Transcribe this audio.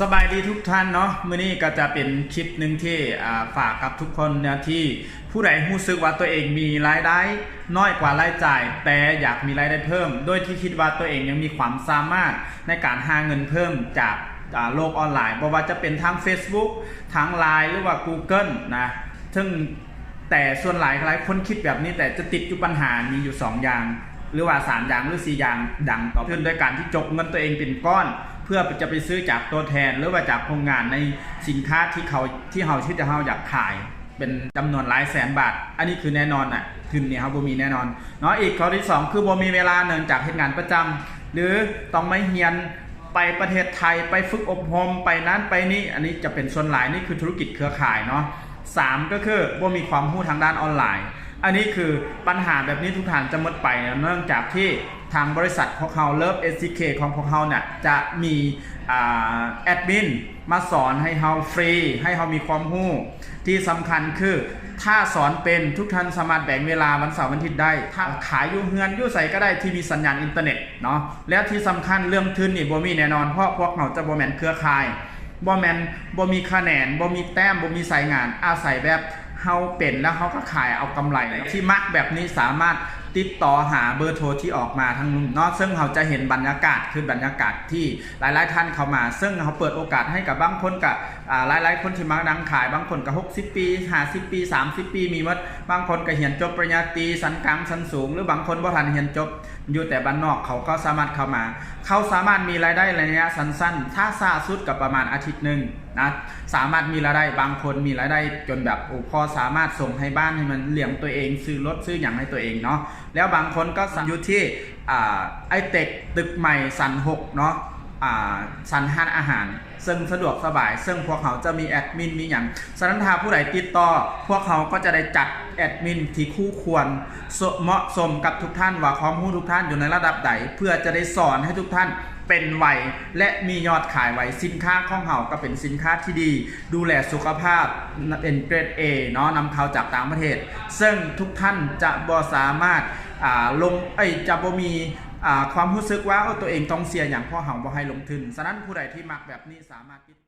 ສະບາຍດີທຸກທ່ານເນາະ, ມື້ນີ້ກໍຈະເປັນຄລິບໜຶ່ງທີ່ ອ່າ ຝາກກັບທຸກຄົນເນາະ ທີ່ຜູ້ໃດຮູ້ສຶກວ່າຕົວເອງມີລາຍໄດ້ນ້ອຍກວ່າລາຍຈ່າຍ ແຕ່ຢາກມີລາຍໄດ້ເພີ່ມ ໂດຍທີ່ຄິດວ່າຕົວເອງຍັງມີຄວາມສາມາດໃນການຫາເງິນເພີ່ມຈາກ ອ່າ ໂລກອອນລາຍ ບໍ່ວ່າຈະເປັນທາງ Facebook ທາງ Line ຫຼືວ່າ Google ນະ ເຊິ່ງ ແຕ່ສ່ວນຫຼາຍ ຫຼາຍຄົນຄິດແບບນີ້ ແຕ່ຈະຕິດຢູ່ບັນຫາມີຢູ່ສອງຢ່າງ ຫຼືວ່າສາມຢ່າງ ຫຼືສີ່ຢ່າງ ດັ່ງຕໍ່ໄປ ຄືໂດຍການທີ່ຈົກເງິນຕົວເອງເປັນກ້ອນ ເພື່ອຈະໄປຊື້ຈາກຕົວແທນ ຫຼືວ່າຈາກໂຮງງານໃນສິນຄ້າທີ່ເຂົາ ທີ່ເຮົາ ທີ່ເຮົາຢາກຂາຍ ເປັນຈຳນວນຫຼາຍແສນບາດ ອັນນີ້ຄືແນ່ນອນນະ ທຶນນີ້ເຮົາບໍ່ມີແນ່ນອນເນາະ. ອີກຂໍ້ທີສອງ ຄືບໍ່ມີເວລາ ເນື່ອງຈາກເຮັດງານປະຈຳ ຫຼືຕ້ອງໄປຮຽນ ໄປປະເທດໄທ ໄປຝຶກອົບຮົມ ໄປນັ້ນໄປນີ້ ອັນນີ້ຈະເປັນສ່ວນຫຼາຍ ນີ້ຄືທຸລະກິດເຄືອຂ່າຍເນາະ. ສາມ ກໍຄືບໍ່ມີຄວາມຮູ້ທາງດ້ານອອນລາຍ ອັນນີ້ຄືບັນຫາແບບນີ້ທຸກທ່ານຈະໝົດໄປ ເນື່ອງຈາກທີ່ທາງບໍລິສັດພວກເຮົາ Love ເອສ ທີ ເຄ ຂອງພວກເຮົາເນຍ ຈະມີ ອ່າ ແອດມິນມາສອນໃຫ້ເຮົາຟຣີ ໃຫ້ເຮົາມີຄວາມຮູ້ ທີ່ສຳຄັນຄື ຖ້າສອນເປັນ ທຸກທ່ານສາມາດແບ່ງເວລາວັນເສົາວັນອາທິດໄດ້ ຖ້າຂາຍຢູ່ເຮືອນຢູ່ໃສກໍໄດ້ທີ່ມີສັນຍານອິນເຕີເນັດເນາະ. ແລ້ວທີ່ສຳຄັນເລື່ອງທຶນນີ້ບໍ່ມີແນ່ນອນ ເພາະພວກເຮົາຈະບໍ່ແມ່ນເຄືອຂ່າຍ ບໍ່ແມ່ນ ບໍ່ມີຂະແໜງ ບໍ່ມີແຕ້ມ ບໍ່ມີສາຍງານ ອາໄສແບບເຮົາເປັນ ແລ້ວເຮົາກໍຂາຍເອົາກຳໄລ. ທີ່ມັກແບບນີ້ສາມາດຕິດຕໍ່ຫາເບີໂທທີ່ອອກມາທາງລຸ່ມເນາະ ເຊິ່ງເຮົາຈະເຫັນບັນຍາກາດ ຄືບັນຍາກາດທີ່ຫຼາຍໆທ່ານເຂົ້າມາ ເຊິ່ງເຮົາເປີດໂອກາດໃຫ້ກັບບາງຄົນກະ ອ່າ ຫຼາຍໆຄົນທີ່ມານັ່ງຂາຍ ບາງຄົນກໍຫົກສິບປີ ຫ້າສິບປີ ສາມສິບປີມີໝົດ ບາງຄົນກໍຮຽນຈົບປະລິນຍາຕີ ຊັ້ນກາງ ຊັ້ນສູງ ຫຼືບາງຄົນບໍ່ທັນຮຽນຈົບ ຢູ່ແຕ່ບ້ານນອກ ເຂົາກໍສາມາດເຂົ້າມາ ເຂົາສາມາດມີລາຍໄດ້ໄລຍະສັ້ນໆ ຖ້າຊ້າສຸດກໍປະມານອາທິດໜຶ່ງນະ ສາມາດມີລາຍໄດ້ ບາງຄົນມີລາຍໄດ້ຈົນແບບ ໂອ້ ພໍສາມາດສົ່ງໃຫ້ບ້ານ ໃຫ້ມັນລ້ຽງຕົວເອງ ຊື້ລົດຊື້ຫຍັງໃຫ້ຕົວເອງເນາະ. ແລ້ວບາງຄົນກໍຢູ່ທີ່ ອ່າ ໄອເຕັກ ຕຶກໃໝ່ ຊັ້ນຫົກເນາະ ອ່າ ຊັ້ນຮ້ານອາຫານ ເຊິ່ງສະດວກສະບາຍ ເຊິ່ງພວກເຮົາຈະມີແອດມິນມີຫຍັງ ສະນັ້ນຖ້າຜູ້ໃດຕິດຕໍ່ ພວກເຮົາກໍຈະໄດ້ຈັດແອດມິນທີ່ຄູ່ຄວນ ເໝາະສົມກັບທຸກທ່ານ ວ່າຄວາມຮູ້ທຸກທ່ານຢູ່ໃນລະດັບໃດ ເພື່ອຈະໄດ້ສອນໃຫ້ທຸກທ່ານເປັນໄວ ແລະ ມີຍອດຂາຍໄວ. ສິນຄ້າຂອງເຮົາກໍເປັນສິນຄ້າທີ່ດີ ດູແລສຸຂະພາບ ເປັນເກຣດ A ເນາະ ນຳເຂົ້າຈາກຕ່າງປະເທດ ເຊິ່ງທຸກທ່ານຈະບໍ່ສາມາດ ອ່າ ລົງ ເອີຍ ຈະບໍ່ມີ ອ່າ ຄວາມຮູ້ສຶກວ່າ ໂອ້ ຕົວເອງຕ້ອງເສຍຫຍັງ ເພາະເຮົາບໍ່ໃຫ້ລົງທຶນ. ສະນັ້ນຜູ້ໃດທີ່ມັກແບບນີ້ສາມາດຕິດ